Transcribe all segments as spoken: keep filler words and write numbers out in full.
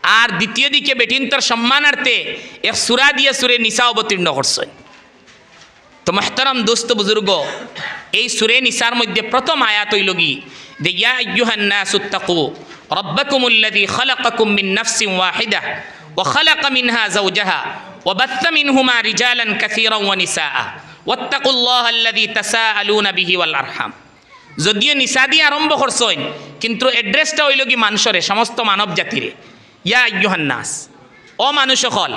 আর দ্বিতীয় দিকে বেটিন্তর সম্মানার্থে এক সূরা দিয়া সূরা নিসা অবতীর্ণ করছইন। তো মুহতারাম দোস্ত বুজুর্গ, এই সূরা নিসার মধ্যে প্রথম আয়াত অইলগি যে, "ইয়া আইয়ুহান নাসু ইত্তাকু রাব্বাকুমুল্লাযী খালাকাকুম মিন নাফসিন ওয়াহিদা ওয়া খালাকা মিনহা যাওজাহা ওয়া বাসসা মিনহুমা রিজালান কাসীরান ওয়া নিসাআ ওয়াত্তাকুল্লাহাল্লাযী তাসাআলুনা বিহি ওয়াল আরহাম।" যদিও নিসা দিয়া আরম্ভ করছইন, কিন্তু অ্যাড্রেসটা অইলগি মানষরে, সমস্ত মানব জাতিরে। ইয়া আইয়ুহান নাস, ও মানুষ অকল,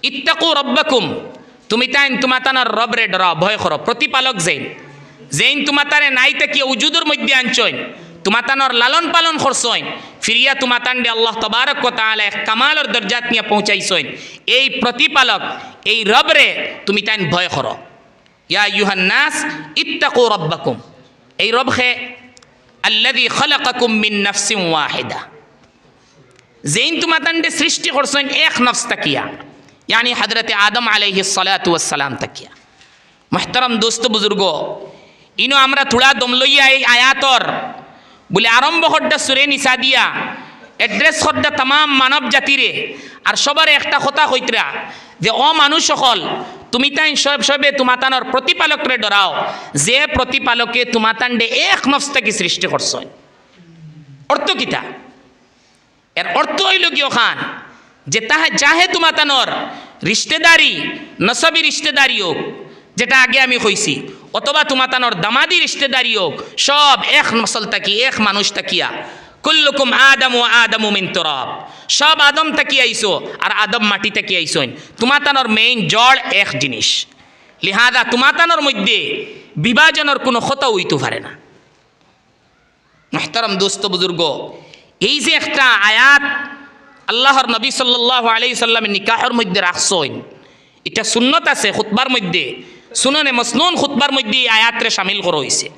ইত্তাকু রাব্বাকুম, তুমিতাইন তুমাতানর রবরে ডরাও, ভয় করো। প্রতিপালক যেইন, যেইন তুমাতারে নাই থাকিয়া উজুদর মধ্যে আনছইন, তুমাতানর লালন পালন করছইন, ফিরিয়া তুমাতানরে আল্লাহ তাবারক ওয়া তাআলা এক কামালর দরজাত নিয়া পৌঁছাইছইন। এই প্রতিপালক, এই রবরে তুমিতাইন ভয় করো। ইয়া আইয়ুহান নাস ইত্তাকু রাব্বাকুম। এই রব কে? আল্লাযী খালাকাকুম মিন নাফসিন ওয়াহিদা। যেইন তুমাতানরে সৃষ্টি করছইন এক নফস থাকিয়া, ইয়ানি হযরতে আদম আলাইহিস সালাতু ওয়াস সালাম থাকিয়া। মুহতারাম দোস্ত বুজুর্গ, ইনো আমরা থুড়া দম লইয়া এই আয়াতর বুলে আরম্ভ করডা সূরা নিসা দিয়া, অ্যাড্রেস করডা তামাম মানব জাতিরে, আর সবারে একটা কথা কইতরা যে, ও মানুষ অকল, তুমিতাইন সব সবে তুমাতানর প্রতিপালকরে ডরাও, যে প্রতিপালকে তুমাতানরে এক নফস থাকি সৃষ্টি করছইন। অর্থ কিতা? এর অর্থ অইলগি অখান যে তাহে, চাহে তুমাতানর রিশতেদারি, নসবি রিশতেদারি অউক, যেটা আগে আমি কইছি, অথবা তুমাতানর দামাদি রিশতেদারি অউক, সব এক নসল থাকি, এক মানুষ থাকিয়া। কুল্লুকুম আদম ওয়া আদামু মিন তুরাব, সব আদম থাকি আইছো, আর আদম মাটি থাকি আইছইন। তুমাতানর মেইন জড় এক জিনিস, লিহাজা তুমাতানর মধ্যে বিভাজনর কুনু কথা অইতো পারে না। মুহতারাম দোস্ত বুজুর্গ, এই যে একটা আয়াত আল্লাহর নবী সাল্লাল্লাহু আলাইহি সাল্লামে নিকাহর মধ্যে রাখছইন, ইটা সুন্নত আছে খুতবার মধ্যে, সুননে মসনুন খুতবার মধ্যে এই আয়াতরে শামিল করা অইছে।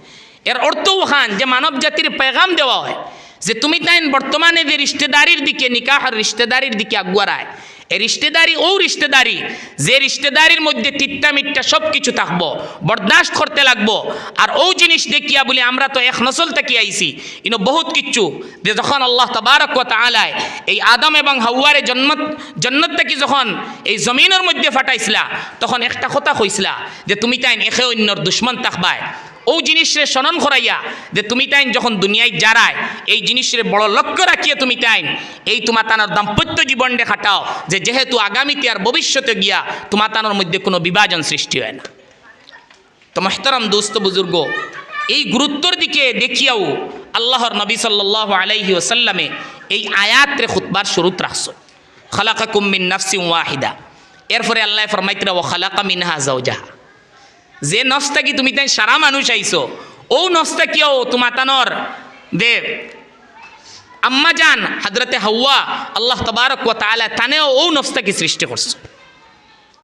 এর অর্থ অখান যে মানব জাতির পেগাম দেওয়া অয় যে তুমিতাইন বর্তমানে যে রিশতেদারির দিকে, নিকাহর রিশতেদারির দিকে আগুয়ারায়, এ রিশতেদারি অউ রিশতেদারি, যে রিশতেদারির মধ্যে তিত্তা মিঠা সব কিছু থাকবো, বরদাস্ত করতে লাগবো। আর অউ জিনিস দেখিয়া বুলে আমরা তো এক নসল থাকি আইছি, ইনো বহুত কিচ্ছু, যে যখন আল্লাহ তাবারক ওয়া তাআলায় এই আদম এবং হাওয়ারে জন্মত, জন্নত থাকি যখন এই জমিনর মধ্যে ফাটাইছলা, তখন একটা কথা কইছলা যে তুমিতাইন একে অইন্যর দুশমন থাকবায়। অউ জিনিসরে স্মরণ করাইয়া যে তুমিতাইন যখন দুনিয়াত যারায়, এই জিনিসরে বড় লক্ষ্য রাখিয়া তুমিতাইন এই তুমাতানর দাম্পত্য জীবনরে কাটাও, যে যেহেতু আগামীতে আর ভবিষ্যতে গিয়া তুমাতানর মধ্যে কুনু বিভাজন সৃষ্টি অয় না। তো মুহতারাম দোস্ত বুজুর্গ, এই গুরুত্বর দিকে দেখিয়াউ আল্লাহর নবী সাল্লাল্লাহু আলাইহি ওয়াসাল্লামে এই আয়াতরে খুতবার শুরুত রাখছইন, "খালাকাকুম মিন নাফসিন ওয়াহিদা।" এরপরে আল্লায় ফরমাইতরা, "ওয়া খালাকা মিনহা যাওজাহা।" যে নফস থাকি তুমিতাইন সারা মানুষ আইছো, অউ নফস থাকিয়াউ তুমাতানর দে আম্মাজান হযরতে হাওয়া, আল্লাহ তাবারক ওয়া তাআলা তানেও অউ নফস থাকি সৃষ্টি করছইন।